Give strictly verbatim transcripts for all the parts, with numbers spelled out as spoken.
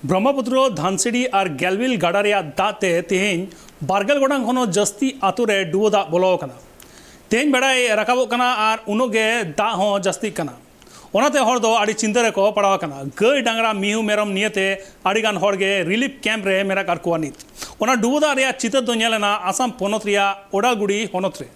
ᱵᱨᱚᱦᱢᱚᱯᱩᱛᱨᱚ, ᱫᱷᱟᱱᱥᱤᱲᱤ ᱟᱨ ᱜᱮᱞᱵᱤᱞ ᱜᱟᱰᱟ ᱨᱮᱭᱟᱜ ᱫᱟᱜ ᱛᱮ ᱛᱮᱦᱮᱧ ᱵᱟᱨᱜᱮᱞ ᱜᱚᱴᱟᱝ ᱠᱷᱚᱱ ᱦᱚᱸ ᱡᱟᱹᱥᱛᱤ ᱟᱛᱳ ᱨᱮ ᱰᱩᱵᱟᱹ ᱫᱟᱜ ᱵᱚᱞᱚ ᱟᱠᱟᱱᱟ᱾ ᱛᱮᱦᱮᱧ ᱵᱮᱲᱟᱭ ᱨᱟᱠᱟᱵᱚᱜ ᱠᱟᱱᱟ ᱟᱨ ᱩᱱᱟᱹᱜ ᱜᱮ ᱫᱟᱜ ᱦᱚᱸ ᱡᱟᱹᱥᱛᱤᱜ ᱠᱟᱱᱟ᱾ ᱚᱱᱟᱛᱮ ᱦᱚᱲ ᱫᱚ ᱟᱹᱰᱤ ᱪᱤᱱᱛᱟᱹ ᱨᱮᱠᱚ ᱯᱟᱲᱟᱣ ᱟᱠᱟᱱᱟ᱾ ᱜᱟᱹᱭ, ᱰᱟᱝᱨᱟ, ᱢᱤᱦᱩ, ᱢᱮᱨᱚᱢ ᱱᱤᱭᱟᱹᱛᱮ ᱟᱹᱰᱤ ᱜᱟᱱ ᱦᱚᱲ ᱜᱮ ᱨᱤᱞᱤᱯ ᱠᱮᱢᱯ ᱨᱮ ᱢᱮᱱᱟᱜ ᱟᱠᱟᱫ ᱠᱚᱣᱟ ᱱᱤᱛ᱾ ᱚᱱᱟ ᱰᱩᱵᱟᱹ ᱫᱟᱜ ᱨᱮᱭᱟᱜ ᱪᱤᱛᱟᱹᱨ ᱫᱚ ᱧᱮᱞ ᱮᱱᱟ ᱟᱥᱟᱢ ᱯᱚᱱᱚᱛ ᱨᱮᱭᱟᱜ ᱳᱰᱟᱞᱜᱩᱲᱤ ᱦᱚᱱᱚᱛ ᱨᱮ᱾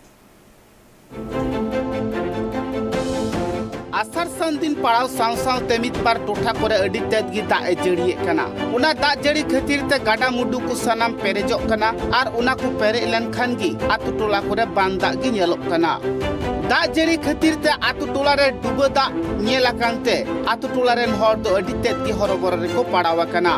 ᱟᱥᱟᱲ ᱥᱟᱱ ᱫᱤᱱ ᱯᱟᱲᱟᱣ ᱥᱟᱶ ᱥᱟᱶᱛᱮ ᱢᱤᱫ ᱵᱟᱨ ᱴᱚᱴᱷᱟ ᱠᱚᱨᱮ ᱟᱹᱰᱤ ᱛᱮᱫ ᱜᱮ ᱫᱟᱜ ᱮ ᱡᱟᱹᱲᱤᱭᱮᱫ ᱠᱟᱱᱟ᱾ ᱚᱱᱟ ᱫᱟᱜ ᱡᱟᱹᱲᱤ ᱠᱷᱟᱹᱛᱤᱨ ᱛᱮ ᱜᱟᱰᱟ ᱢᱩᱰᱩ ᱠᱚ ᱥᱟᱱᱟᱢ ᱯᱮᱨᱮᱡᱚᱜ ᱠᱟᱱᱟ ᱟᱨ ᱚᱱᱟ ᱠᱚ ᱯᱮᱨᱮᱡ ᱞᱮᱱᱠᱷᱟᱱ ᱜᱮ ᱟᱛᱳ ᱴᱚᱞᱟ ᱠᱚᱨᱮ ᱵᱟᱱ ᱫᱟᱜ ᱜᱮ ᱧᱮᱞᱚᱜ ᱠᱟᱱᱟ᱾ ᱫᱟᱜ ᱡᱟᱹᱲᱤ ᱠᱷᱟᱹᱛᱤᱨ ᱛᱮ ᱟᱛᱳ ᱴᱚᱞᱟ ᱨᱮ ᱰᱩᱵᱟᱹ ᱫᱟᱜ ᱧᱮᱞ ᱟᱠᱟᱱ ᱛᱮ ᱟᱛᱳ ᱴᱚᱞᱟ ᱨᱮᱱ ᱦᱚᱲ ᱫᱚ ᱟᱹᱰᱤ ᱛᱮᱫ ᱜᱮ ᱦᱚᱨᱚᱵᱚᱨᱚ ᱨᱮᱠᱚ ᱯᱟᱲᱟᱣ ᱟᱠᱟᱱᱟ᱾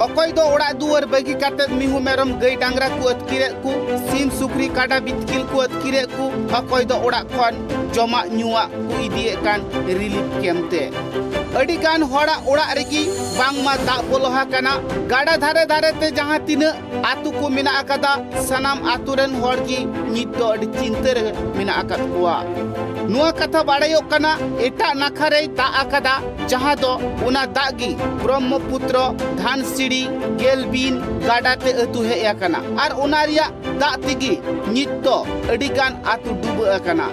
ᱚᱠᱚᱭ ᱫᱚ ᱚᱲᱟᱜ ᱫᱩᱣᱟᱹᱨ ᱵᱟᱹᱜᱤ ᱠᱟᱛᱮ ᱢᱤᱦᱩ ᱢᱮᱨᱚᱢ ᱜᱟᱹᱭ ᱰᱟᱝᱨᱟ ᱠᱚ ᱟᱹᱛᱠᱤᱨᱮᱫ ᱠᱚ, ᱥᱤᱢ ᱥᱩᱠᱨᱤ ᱠᱟᱰᱟ ᱵᱤᱛᱠᱤᱞ ᱠᱚ ᱟᱹᱛᱠᱤᱨᱮᱫ ᱠᱚ, ᱚᱠᱚᱭ ᱫᱚ ᱚᱲᱟᱜ ᱠᱷᱚᱱ ᱡᱚᱢᱟᱜ ᱧᱩᱣᱟᱜ ᱠᱚ ᱤᱫᱤᱭᱮᱫ ᱠᱟᱱ ᱨᱤᱞᱤᱯ ᱠᱮᱢᱯ ᱛᱮ᱾ ᱟᱹᱰᱤ ᱜᱟᱱ ᱦᱚᱲᱟᱜ ᱚᱲᱟᱜ ᱨᱮᱜᱮ ᱵᱟᱝᱢᱟ ᱫᱟᱜ ᱵᱚᱞᱚ ᱟᱠᱟᱱᱟ᱾ ᱜᱟᱰᱟ ᱫᱷᱟᱨᱮ ᱫᱷᱟᱨᱮ ᱛᱮ ᱡᱟᱦᱟᱸ ᱛᱤᱱᱟᱹᱜ ᱟᱛᱳ ᱠᱚ ᱢᱮᱱᱟᱜ ᱟᱠᱟᱫᱟ, ᱥᱟᱱᱟᱢ ᱟᱛᱳ ᱨᱮᱱ ᱦᱚᱲ ᱜᱮ ᱱᱤᱛ ᱫᱚ ᱟᱹᱰᱤ ᱪᱤᱱᱛᱟᱹ ᱨᱮ ᱢᱮᱱᱟᱜ ᱟᱠᱟᱫ ᱠᱚᱣᱟ᱾ ᱱᱚᱣᱟ ᱠᱟᱛᱷᱟ ᱵᱟᱲᱟᱭᱚᱜ ᱠᱟᱱᱟ, ᱮᱴᱟᱜ ᱱᱟᱠᱷᱟ ᱨᱮᱭ ᱫᱟᱜ ᱟᱠᱟᱫᱟ, ᱡᱟᱦᱟᱸ ᱫᱚ ᱚᱱᱟ ᱫᱟᱜ ᱜᱮ ᱵᱨᱚᱦᱢᱚᱯᱩᱛᱨᱚ, ᱫᱷᱟᱱᱥᱤᱲᱤ, ᱜᱮᱞᱵᱤᱱ ᱜᱟᱰᱟ ᱛᱮ ᱟᱹᱛᱩ ᱦᱮᱡ ᱟᱠᱟᱱᱟ ᱟᱨ ᱚᱱᱟ ᱨᱮᱭᱟᱜ ᱫᱟᱜ ᱛᱮᱜᱮ ᱱᱤᱛ ᱫᱚ ᱟᱹᱰᱤ ᱜᱟᱱ ᱟᱛᱳ ᱰᱩᱵᱟᱹ ᱟᱠᱟᱱᱟ᱾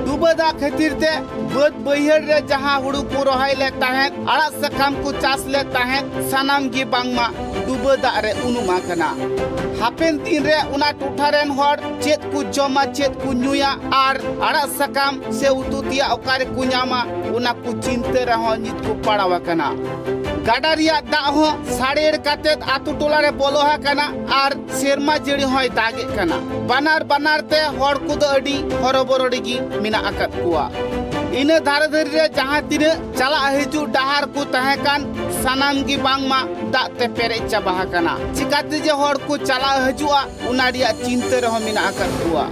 ᱰᱩᱵᱟᱹ ᱫᱟᱜ ᱠᱷᱟᱹᱛᱤᱨ ᱛᱮ ᱵᱟᱹᱫᱽ ᱵᱟᱹᱭᱦᱟᱹᱲ ᱨᱮ ᱡᱟᱦᱟᱸ ᱦᱩᱲᱩ ᱠᱚ ᱨᱚᱦᱚᱭ ᱞᱮᱫ ᱛᱟᱦᱮᱸᱫ, ᱟᱲᱟᱜ ᱥᱟᱠᱟᱢ ᱠᱚ ᱪᱟᱥ ᱞᱮᱫ ᱛᱟᱦᱮᱸᱫ, ᱥᱟᱱᱟᱢ ᱜᱮ ᱵᱟᱝᱢᱟ ᱰᱩᱵᱟᱹ ᱫᱟᱜ ᱨᱮ ᱩᱱᱩᱢ ᱟᱠᱟᱱᱟ᱾ ᱦᱟᱯᱮᱱ ᱫᱤᱱ ᱨᱮ ᱚᱱᱟ ᱴᱚᱴᱷᱟ ᱨᱮᱱ ᱦᱚᱲ ᱪᱮᱫ ᱠᱚ ᱡᱚᱢᱟ, ᱪᱮᱫ ᱠᱚ ᱧᱩᱭᱟ ᱟᱨ ᱟᱲᱟᱜ ᱥᱟᱠᱟᱢ ᱥᱮ ᱩᱛᱩ ᱛᱮᱭᱟᱜ ᱚᱠᱟ ᱨᱮᱠᱚ ᱧᱟᱢᱟ, ᱚᱱᱟ ᱠᱚ ᱪᱤᱱᱛᱟᱹ ᱨᱮᱦᱚᱸ ᱱᱤᱛ ᱠᱚ ᱯᱟᱲᱟᱣ ᱟᱠᱟᱱᱟ᱾ ᱜᱟᱰᱟ ᱨᱮᱭᱟᱜ ᱫᱟᱜ ᱦᱚᱸ ᱥᱟᱲᱮᱲ ᱠᱟᱛᱮᱫ ᱟᱛᱳ ᱴᱚᱞᱟ ᱨᱮ ᱵᱚᱞᱚ ᱟᱠᱟᱱᱟ ᱟᱨ ᱥᱮᱨᱢᱟ ᱡᱟᱹᱲᱤ ᱦᱚᱸᱭ ᱫᱟᱜᱮᱫ ᱠᱟᱱᱟ᱾ ᱵᱟᱱᱟᱨ ᱵᱟᱱᱟᱨ ᱛᱮ ᱦᱚᱲ ᱠᱚᱫᱚ ᱟᱹᱰᱤ ᱦᱚᱨᱚᱵᱚᱨᱚ ᱨᱮᱜᱮ ᱢᱮᱱᱟᱜ ᱟᱠᱟᱫ ᱠᱚᱣᱟ᱾ ᱤᱱᱟᱹ ᱫᱷᱟᱨᱮ ᱫᱷᱟᱨᱮ ᱨᱮ ᱡᱟᱦᱟᱸ ᱛᱤᱱᱟᱹᱜ ᱪᱟᱞᱟᱜ ᱦᱤᱡᱩᱜ ᱰᱟᱦᱟᱨ ᱠᱚ ᱛᱟᱦᱮᱸ ᱠᱟᱱ, ᱥᱟᱱᱟᱢ ᱜᱮ ᱵᱟᱝᱢᱟ ᱫᱟᱜ ᱛᱮ ᱯᱮᱨᱮᱡ ᱪᱟᱵᱟ ᱟᱠᱟᱱᱟ᱾ ᱪᱤᱠᱟᱛᱮ ᱡᱮ ᱦᱚᱲ ᱠᱚ ᱪᱟᱞᱟᱜ ᱦᱤᱡᱩᱜᱼᱟ, ᱚᱱᱟ ᱨᱮᱭᱟᱜ ᱪᱤᱱᱛᱟᱹ ᱨᱮᱦᱚᱸ ᱢᱮᱱᱟᱜ ᱟᱠᱟᱫ ᱠᱚᱣᱟ᱾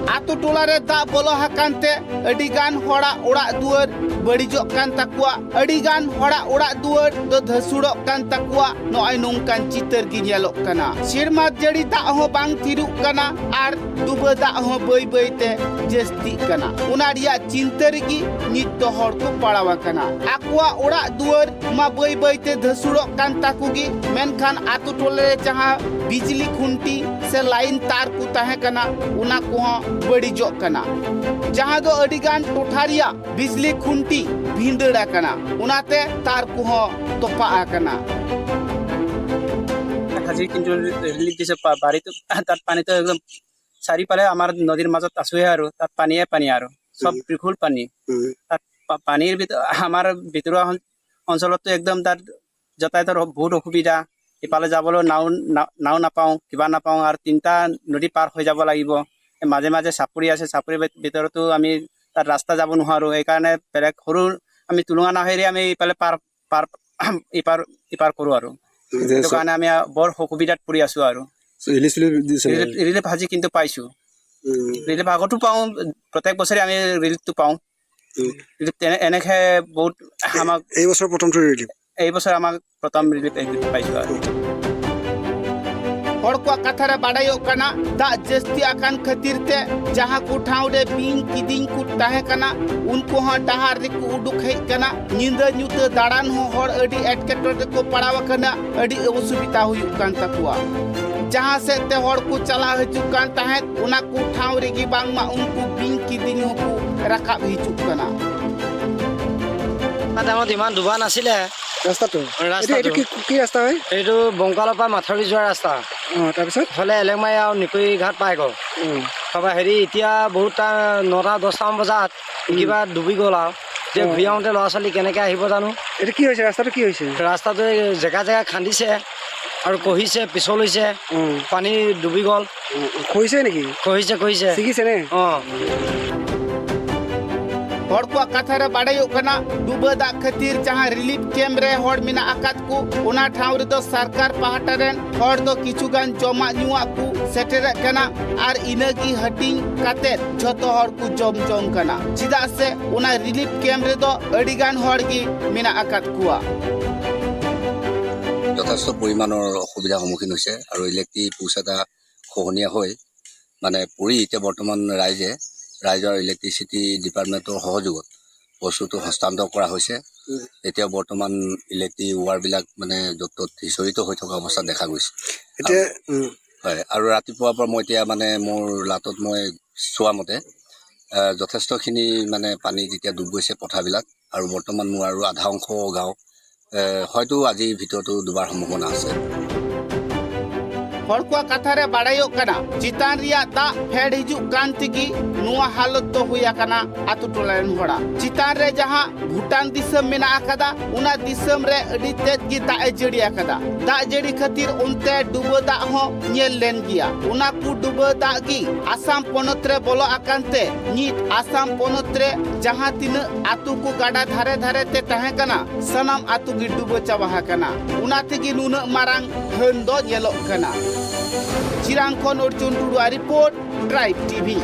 ᱟᱛᱳ ᱴᱚᱞᱟ ᱨᱮ ᱫᱟᱜ ᱵᱚᱞᱚ ᱟᱠᱟᱱ ᱛᱮ ᱟᱹᱰᱤ ᱜᱟᱱ ᱦᱚᱲᱟᱜ ᱚᱲᱟᱜ ᱫᱩᱣᱟᱹᱨ ᱵᱟᱹᱲᱤᱡᱚᱜ ᱠᱟᱱ ᱛᱟᱠᱚᱣᱟ, ᱟᱹᱰᱤ ᱜᱟᱱ ᱦᱚᱲᱟᱜ ᱚᱲᱟᱜ ᱫᱩᱣᱟᱹᱨ ᱫᱚ ᱫᱷᱟᱹᱥᱩᱲᱚᱜ ᱠᱟᱱ ᱛᱟᱠᱚᱣᱟ᱾ ᱱᱚᱜᱼᱚᱭ ᱱᱚᱝᱠᱟᱱ ᱪᱤᱛᱟᱹᱨ ᱜᱮ ᱧᱮᱞᱚᱜ ᱠᱟᱱᱟ᱾ ᱥᱮᱨᱢᱟ ᱡᱟᱹᱲᱤ ᱫᱟᱜ ᱦᱚᱸ ᱵᱟᱝ ᱛᱷᱤᱨᱩᱜ ᱠᱟᱱᱟ ᱟᱨ ᱰᱩᱵᱟᱹ ᱫᱟᱜ ᱦᱚᱸ ᱵᱟᱹᱭ ᱵᱟᱹᱭ ᱛᱮ ᱡᱟᱹᱥᱛᱤᱜ ᱠᱟᱱᱟ᱾ ᱚᱱᱟ ᱨᱮᱭᱟᱜ ᱪᱤᱱᱛᱟᱹ ᱨᱮᱜᱮ ᱱᱤᱛ ᱫᱚ ᱦᱚᱲ ᱠᱚ ᱯᱟᱲᱟᱣ ᱟᱠᱟᱱᱟ᱾ ᱟᱠᱚᱣᱟᱜ ᱚᱲᱟᱜ ᱫᱩᱣᱟᱹᱨ ᱢᱟ ᱵᱟᱹᱭ ᱵᱟᱹᱭ ᱛᱮ ᱫᱷᱟᱹᱥᱩᱲᱚᱜ ᱠᱟᱱ ᱛᱟᱠᱚ ᱜᱮ, ᱢᱮᱱᱠᱷᱟᱱ ᱟᱛᱳ ᱴᱚᱞᱟ ᱨᱮ ᱡᱟᱦᱟᱸ ᱵᱤᱡᱽᱞᱤ ᱠᱷᱩᱱᱴᱤ ᱥᱮ ᱞᱟᱭᱤᱱ ᱛᱟᱨ ᱠᱚ ᱛᱟᱦᱮᱸ ᱠᱟᱱᱟ, ᱚᱱᱟ ᱠᱚᱦᱚᱸ ᱵᱟᱹᱲᱤᱡᱚᱜ ᱠᱟᱱᱟ, ᱡᱟᱦᱟᱸ ᱫᱚ ᱟᱹᱰᱤ ᱜᱟᱱ ᱴᱚᱴᱷᱟ ᱨᱮᱭᱟᱜ ᱵᱤᱡᱽᱞᱤ ᱠᱷᱩᱱᱴᱤ ᱵᱷᱤᱸᱫᱟᱹᱲ ᱟᱠᱟᱱᱟ, ᱚᱱᱟᱛᱮ ᱛᱟᱨ ᱠᱚᱦᱚᱸ ᱛᱚᱯᱟᱜ ᱟᱠᱟᱱᱟ᱾ আজি কিন্তু ৰিলিফ দিছে, পা- বাৰীত তাত পানীটো একদম চাৰিওফালে আমাৰ নদীৰ মাজত আছোঁহে আৰু তাত পানীয়ে পানী আৰু চব হুম। বিপুল পানী। হুম। তাত পা- পানীৰ ভিতৰত আমাৰ ভিতৰুৱা অঞ্চলতো একদম তাত যাতায়াতৰ বহুত অসুবিধা। ইফালে যাবলৈ নাও না- নাও নাপাওঁ, কিবা নাপাওঁ আৰু তিনিটা নদী পাৰ হৈ যাব লাগিব। মাজে মাজে চাপৰি আছে, চাপৰিৰ ভিতৰতো আমি তাত ৰাস্তা যাব নোৱাৰোঁ। সেইকাৰণে বেলেগ সৰু আমি টুলুঙা নাহেৰে আমি ইফালে পাৰ পাৰ ইপাৰ ইপাৰ কৰোঁ আৰু। সেইটো কাৰণে আমি বৰ অসুবিধাত পৰি আছোঁ আৰু। ৰিলিফ চিলিফ দিছে নে? ৰিলিফ আজি কিন্তু পাইছোঁ। ৰিলিফ আগতো পাওঁ, প্ৰত্যেক বছৰে আমি ৰিলিফটো পাওঁ। ৰিলিফ তেনে এনেকৈ বহুত আমাক এই বছৰ প্ৰথমটো ৰিলিফ। এই বছৰ আমাক প্ৰথম ৰিলিফ পাইছোঁ আৰু। ᱦᱚᱲ ᱠᱚᱣᱟᱜ ᱠᱟᱛᱷᱟ ᱨᱮ ᱵᱟᱰᱟᱭᱚᱜ ᱠᱟᱱᱟ, ᱫᱟᱜ ᱡᱟᱹᱥᱛᱤ ᱟᱠᱟᱱ ᱠᱷᱟᱹᱛᱤᱨ ᱛᱮ ᱡᱟᱦᱟᱸ ᱠᱚ ᱴᱷᱟᱶ ᱨᱮ ᱵᱤᱧ ᱠᱤᱫᱤᱧ ᱠᱚ ᱛᱟᱦᱮᱸ ᱠᱟᱱᱟ, ᱩᱱᱠᱩ ᱦᱚᱸ ᱰᱟᱦᱟᱨ ᱨᱮᱠᱚ ᱩᱰᱩᱠ ᱦᱮᱡ ᱠᱟᱱᱟ᱾ ᱧᱤᱫᱟᱹ ᱧᱩᱛᱟᱹ ᱫᱟᱬᱟᱱ ᱦᱚᱸ ᱦᱚᱲ ᱟᱹᱰᱤ ᱮᱴᱠᱮᱴᱚᱬᱮ ᱨᱮᱠᱚ ᱯᱟᱲᱟᱣ ᱟᱠᱟᱱᱟ, ᱟᱹᱰᱤ ᱚᱥᱩᱵᱤᱫᱟ ᱦᱩᱭᱩᱜ ᱠᱟᱱ ᱛᱟᱠᱚᱣᱟ᱾ ᱡᱟᱦᱟᱸ ᱥᱮᱫ ᱛᱮ ᱦᱚᱲ ᱠᱚ ᱪᱟᱞᱟᱣ ᱦᱤᱡᱩᱜ ᱠᱟᱱ ᱛᱟᱦᱮᱸᱫ, ᱚᱱᱟ ᱠᱚ ᱴᱷᱟᱶ ᱨᱮᱜᱮ ᱵᱟᱝᱢᱟ ᱩᱱᱠᱩ ᱵᱤᱧ ᱠᱤᱫᱤᱧ ᱦᱚᱸᱠᱚ ᱨᱟᱠᱟᱵ ᱦᱤᱡᱩᱜ ᱠᱟᱱᱟ᱾ তাতে আগত ইমান ডুবা নাছিলে। ৰাস্তাটো? ৰাস্তাটো। এইটো, এইটো কি, কি ৰাস্তা হয়? এইটো বংকালৰ পৰা মাথাউৰি যোৱা ৰাস্তা। অ, তাৰপিছত? ইফালে এলেংমাৰি আৰু নিকুৰি ঘাট পায়গৈ। উম। তাৰপৰা হেৰি, এতিয়া বহুত টা-, নটা দহটামান বজাত উম। কিবা ডুবি গ'ল আৰু। এতিয়া অ। ঘূৰি আহোঁতে ল'ৰা ছোৱালী কেনেকৈ আহিব জানো? এইটো কি হৈছে? ৰাস্তাটো কি হৈছে? ৰাস্তাটো এই জেগা জেগা খান্দিছে আৰু কহিছে, পিছল হৈছে, উম। পানী ডুবি গ'ল। উম, খহিছে নেকি? খহিছে, খহিছে। ছিগিছে নে? অ। ᱦᱚᱲ ᱠᱚᱣᱟᱜ ᱠᱟᱛᱷᱟ ᱨᱮ ᱵᱟᱰᱟᱭᱚᱜ ᱠᱟᱱᱟ, ᱰᱩᱵᱟᱹ ᱫᱟᱜ ᱠᱷᱟᱹᱛᱤᱨ ᱡᱟᱦᱟᱸ ᱨᱤᱞᱤᱯ ᱠᱮᱢᱯ ᱨᱮ ᱦᱚᱲ ᱢᱮᱱᱟᱜ ᱟᱠᱟᱫ ᱠᱚ, ᱚᱱᱟ ᱴᱷᱟᱶ ᱨᱮᱫᱚ ᱥᱚᱨᱠᱟᱨ ᱯᱟᱦᱴᱟ ᱨᱮᱱ ᱦᱚᱲ ᱫᱚ ᱠᱤᱪᱷᱩ ᱜᱟᱱ ᱡᱚᱢᱟᱜ ᱧᱩᱣᱟᱜ ᱠᱚ ᱥᱮᱴᱮᱨᱮᱫ ᱠᱟᱱᱟ ᱟᱨ ᱤᱱᱟᱹ ᱜᱮ ᱦᱟᱹᱴᱤᱧ ᱠᱟᱛᱮ ᱡᱷᱚᱛᱚ ᱦᱚᱲ ᱠᱚ ᱡᱚᱢ ᱡᱚᱝ ᱠᱟᱱᱟ᱾ ᱪᱮᱫᱟᱜ ᱥᱮ ᱚᱱᱟ ᱨᱤᱞᱤᱯ ᱠᱮᱢᱯ ᱨᱮᱫᱚ ᱟᱹᱰᱤ ᱜᱟᱱ ᱦᱚᱲ ᱜᱮ ᱢᱮᱱᱟᱜ ᱟᱠᱟᱫ ᱠᱚᱣᱟ᱾ যথেষ্ট পৰিমাণৰ অসুবিধাৰ সন্মুখীন হৈছে আৰু ইলেক্ট্ৰিক পোষ্ট এটা খহনীয়া হৈ মানে পৰি এতিয়া বৰ্তমান ৰাইজে, ৰাইজৰ ইলেক্ট্ৰিচিটি ডিপাৰ্টমেণ্টৰ সহযোগত বস্তুটো হস্তান্তৰ কৰা হৈছে। উম। এতিয়া বৰ্তমান ইলেক্ট্ৰিক ৱাৰবিলাক মানে য'ত ত'ত সিঁচৰিত হৈ থকা অৱস্থা দেখা গৈছে। এতিয়া, আৰু উম। হয়, আৰু ৰাতিপুৱাৰ পৰা মই এতিয়া মানে মোৰ লাটত মই চোৱা মতে, আহ, যথেষ্টখিনি মানে পানী যেতিয়া ডুব গৈছে পথাৰবিলাক, আৰু বৰ্তমান মোৰ আৰু আধা অংশ গাঁও, এ, হয়তো আজিৰ ভিতৰতো ডুবাৰ সম্ভাৱনা আছে। ᱦᱚᱲ ᱠᱚᱣᱟᱜ ᱠᱟᱛᱷᱟ ᱨᱮ ᱵᱟᱲᱟᱭᱚᱜ ᱠᱟᱱᱟ, ᱪᱮᱛᱟᱱ ᱨᱮᱭᱟᱜ ᱫᱟᱜ ᱯᱷᱮᱰ ᱦᱤᱡᱩᱜ ᱠᱟᱱ ᱛᱮᱜᱮ ᱱᱚᱣᱟ ᱦᱟᱞᱚᱛ ᱫᱚ ᱦᱩᱭ ᱟᱠᱟᱱᱟ ᱟᱛᱳ ᱴᱚᱞᱟ ᱨᱮᱱ ᱦᱚᱲᱟᱜ᱾ ᱪᱮᱛᱟᱱ ᱨᱮ ᱡᱟᱦᱟᱸ ᱵᱷᱩᱴᱟᱱ ᱫᱤᱥᱚᱢ ᱢᱮᱱᱟᱜ ᱟᱠᱟᱫᱟ, ᱚᱱᱟ ᱫᱤᱥᱚᱢ ᱨᱮ ᱟᱹᱰᱤ ᱛᱮᱫ ᱜᱮ ᱫᱟᱜ ᱮ ᱡᱟᱹᱲᱤ ᱟᱠᱟᱫᱟ᱾ ᱫᱟᱜ ᱡᱟᱹᱲᱤ ᱠᱷᱟᱹᱛᱤᱨ ᱚᱱᱛᱮ ᱰᱩᱵᱟᱹ ᱫᱟᱜ ᱦᱚᱸ ᱧᱮᱞ ᱞᱮᱱ ᱜᱮᱭᱟ᱾ ᱚᱱᱟ ᱠᱚ ᱰᱩᱵᱟᱹ ᱫᱟᱜ ᱜᱮ ᱟᱥᱟᱢ ᱯᱚᱱᱚᱛ ᱨᱮ ᱵᱚᱞᱚ ᱟᱠᱟᱱ ᱛᱮ ᱱᱤᱛ ᱟᱥᱟᱢ ᱯᱚᱱᱚᱛ ᱨᱮ ᱡᱟᱦᱟᱸ ᱛᱤᱱᱟᱹᱜ ᱟᱛᱳ ᱠᱚ ᱜᱟᱰᱟ ᱫᱷᱟᱨᱮ ᱫᱷᱟᱨᱮ ᱛᱮ ᱛᱟᱦᱮᱸ ᱠᱟᱱᱟ, ᱥᱟᱱᱟᱢ ᱟᱛᱳ ᱜᱮ ᱰᱩᱵᱟᱹ ᱪᱟᱵᱟ ᱟᱠᱟᱱᱟ᱾ ᱚᱱᱟ ᱛᱮᱜᱮ ᱱᱩᱱᱟᱹᱜ ᱢᱟᱨᱟᱝ ᱦᱟᱹᱱ ᱫᱚ ᱧᱮᱞᱚᱜ ᱠᱟᱱᱟ᱾ ᱪᱤᱨᱟᱝ ᱠᱷᱚᱱ ᱚᱨᱡᱩᱱ ᱴᱩᱰᱩᱣᱟᱜ ᱨᱤᱯᱳᱨᱴ, ᱴᱨᱟᱭᱤᱵᱽ ᱴᱤᱵᱷᱤ᱾